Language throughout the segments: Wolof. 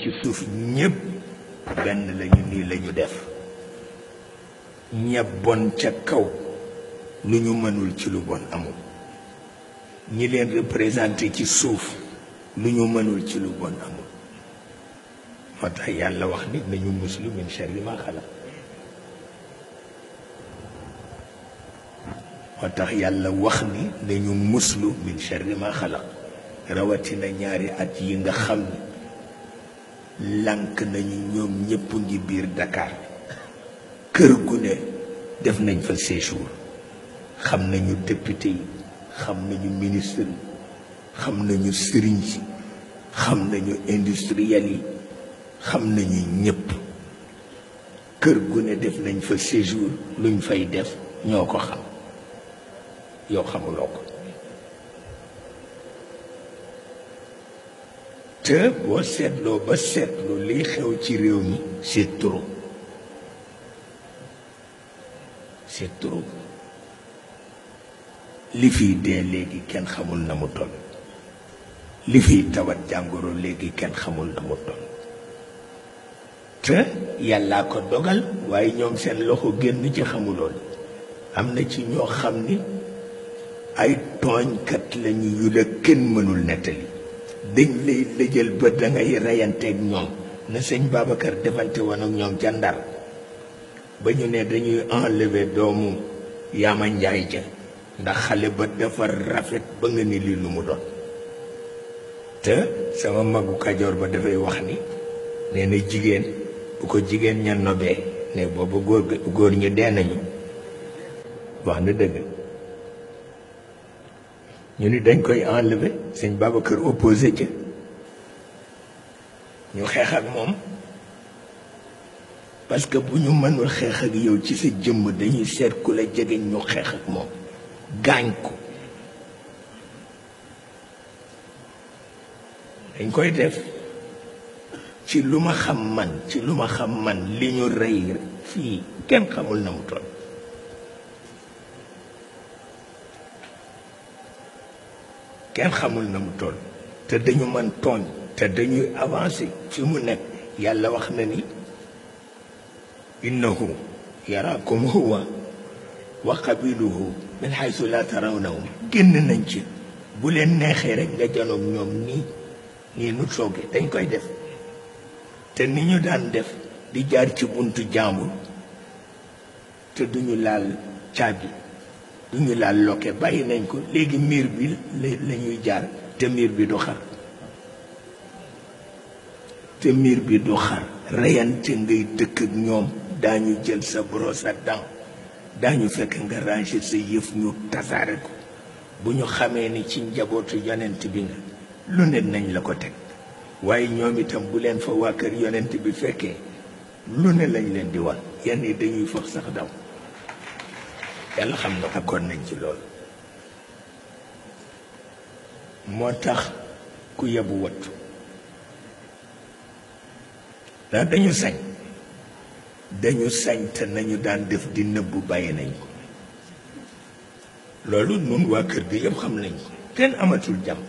ci suuf ñépp benn lañu nii lañu def ña bon ca kaw lu ñu mënul ci lu bon amul ñi leen représenté ci suuf lu ñu mënul ci lu bon amul moo tax yàlla wax ni nañu muslu min sharri ma xalaq moo tax yàlla wax ni nañu muslu min sharri ma xalaq rawatina ñaari at yi nga xam ni lànk nañu ñoom ñépp ngi biir Dakar kër gu ne def nañ fa séjour xam nañu député yi xam nañu ministre yi xam nañu sëriñ si xam nañu industriel yi xam nañu ñépp kër gu ne def nañ fa séjour luñ fay def ñoo ko xam yow xamuloo ko te boo seetloo ba seetlu liy xew ci réew mi c'est trop li fiy dee léegi kenn xamul na mu toll li fiy tawat jàngoro léegi kenn xamul na mu toll te yàllaa ko dogal waaye ñoom seen loxo génn ci xamuloon am na ci ñoo xam ni ay tooñkat lañu yu la kenn mënul nettali dañ lay lëjal ba dangay reyanteeg ñoom na sëñ Babacar defante woon ak ñoom ca Ndar ba ñu ne dañuy enlever doomu Yaama Njaay ja ndax xale ba dafa rafet ba nga ni lii lu mu doon te sama magu Kajoor ba dafay wax ni nee na jigéen bu ko jigéen ña nobee ne booba góor ñu dee nañu wax na dëgg ñu ni dañ koy enlever sëñ Babacar opposé ca ñu xeex ak moom parce que bu ñu mënul xeex ak yow ci sa jëmm dañuy seet ku la jegeñ ñu xeex ak moom gaañ ko dañ koy def ci lu ma xam man li ñu rey fii kenn xamul na mu toll kenn xamul na mu toll te dañu mën tooñ te dañuy avancer fi mu nekk yàlla wax na ni innahu yaraakum huwa wa qabiluhu min haythu la tarawnahum génn nañ ci bu leen neexee rek nga janoog ñoom nii nu sooge dañ koy def te ni ñu daan def di jaar ci buntu jàmbur te duñu laal caabi duñu laal loke bàyyi nañ ko léegi miir bi la ñuy jaar te miir bi du xar reyante ngay dëkk ak ñoom daañu jël sa brosse à dents daañu fekk nga ranger sa yëf ñu tasaare ko bu ñu xamee ni ci njabootu yonent bi nga lu ne nañ la ko teg waaye ñoom itam bu leen fa waa kër yonent bi fekkee lu ne lañ leen di wan yenn yi dañuy foog sax daw yàlla xam na akkoon nañ ci loolu moo tax ku yebu wattu ndax dañu sañ te nañu daan def di nëbbu bàyyi nañ ko loolu nun waa kër gi yëpp xam nañ ko kenn amatul jàmm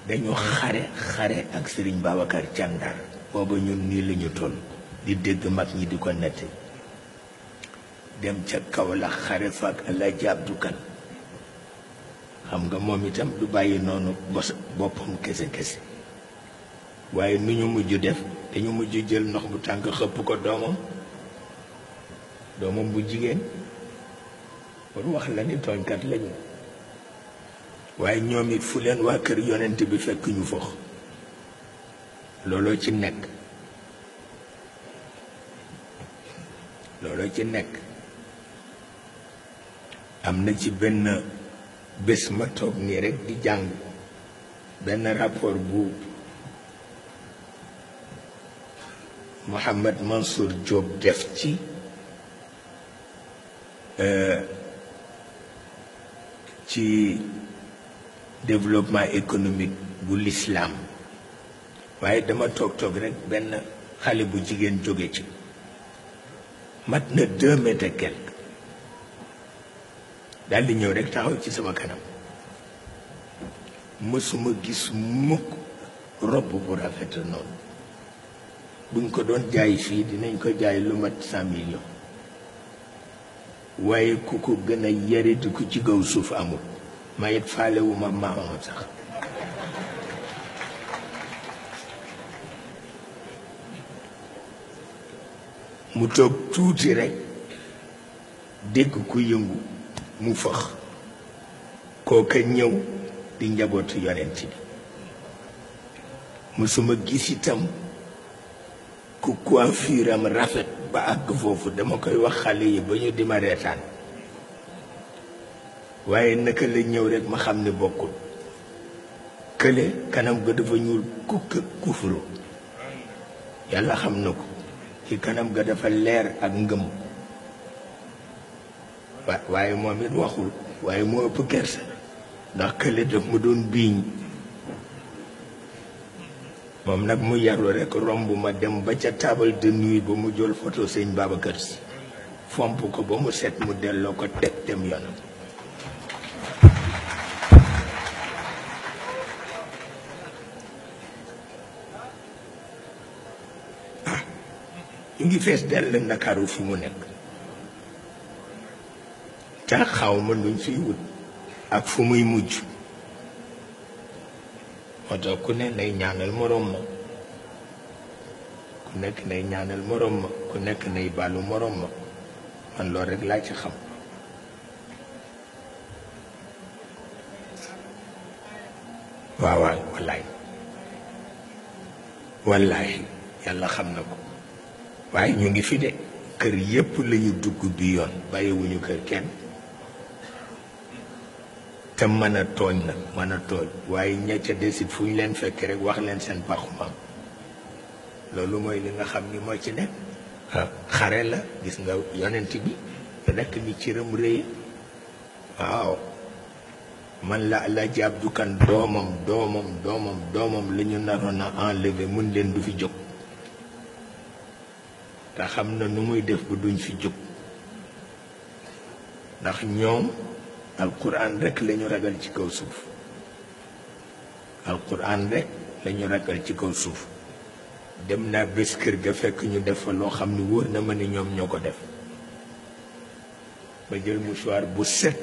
dañu xare ak Sëriñ Babacar ca Ndar booba ñun nii lañu toll di dégg mag ñi di ko nette dem ca kaw la xare fa ak Alaaji Abdu Kan xam nga moom itam du bàyyi noonu boppam kese waaye nu ñu mujj def dañu mujj jël ndox bu tàng xëpp ko doomam bu jigéen pour wax la ni tooñkat lañu waaye ñoom it fu leen waa kër yonent bi fekk ñu fox looloo ci nekk am na ci benn bés ma toog nii rek di jàng benn rapport bu Mohamed Mansour Diop def ci développement économique bu l'islam waaye dama toog rek benn xale bu jigéen jóge ci mat na 2 mètres et quelque daal di ñëw rek taxaw ci sama kanam mësuma gis mukk robb bu rafet noonu buñ ko doon jaay fii dinañ ko jaay lu mat 100 millions waaye ku ko gën a yariti ku ci kaw suuf amul mayit faalewuma maamam sax mu toog tuuti rekk dégg ku yëngu mu fëx kooka ñëw di njabootu yonent bi musuma gis itam ku coiffure am rafet ba àgg foofu dama koy wax xale yi ba ñu di ma reetaan waaye naka la ñëw rekk ma xam ne bokkul kële kanam ga dafa ñuul kukk kufru yàlla xam na ko ci kanam ga dafa leer ak ngëm waaye moom it waxul waaye moo ëpp kersa ndax kële daf mu doon biiñ moom nag mu yaru rekk romb ma dem ba ca table de nuit ba mu jël photo sëñ Babacar Si fomp ko ba mu set mu delloo ko teg dem yoonam ñu ngi fees dell Ndakaaru fi mu nekk te xaw ma luñ fiy wut ak fu muy mujj moo tax ku ne nay ñaanal moroom ma ku nekk nay ñaanal moroom ma ku nekk nay baalu moroom ma man loolu rekk laa ci xam waaw waaw wallaay yàlla xam na ko waaye ñu ngi fi de kër yépp lañu dugg bi yoon bàyyiwuñu kër kenn te mën a tooñ nag mën a tooñ waaye ña ca desit fu ñu leen fekk rek wax leen seen paxu maam loolu mooy li nga xam ni moo ci nekk xare la gis nga yonent bi rekk ni ciram rëy waaw man la Alaaji Abdu Kan doomam la ñu naroon a enlever mun leen du fi jóg te xam na nu muy def ba duñ fi jóg ndax ñoom alquran rek lañu ragal ci kaw suuf alquran rek lañu ragal ci kaw suuf dem naa bés kër ga fekk ñu def fa loo xam ni wóor na ma ni ñoom ñoo ko def ba jël mouchoir bu set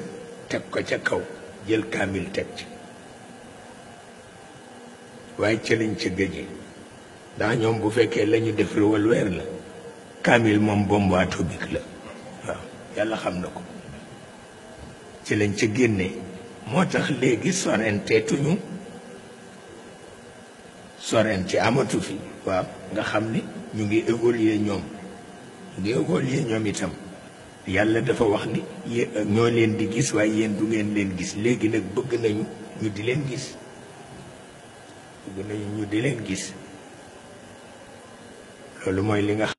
teg ko ca kaw jël kaamil teg ci waaye ca lañ ca gëjee ndax ñoom bu fekkee lañu def revolver la kaamil moom bombe atomique la waaw yàlla xam na ko ci lañ ca génnee moo tax léegi sorenteetuñu sorente amatu fi waaw nga xam ni ñu ngi évoluer ñoom itam yàlla dafa wax ni ñoo leen di gis waaye yéen du ngeen leen gis léegi nag bëgg nañu ñu di leen gis loolu mooy li nga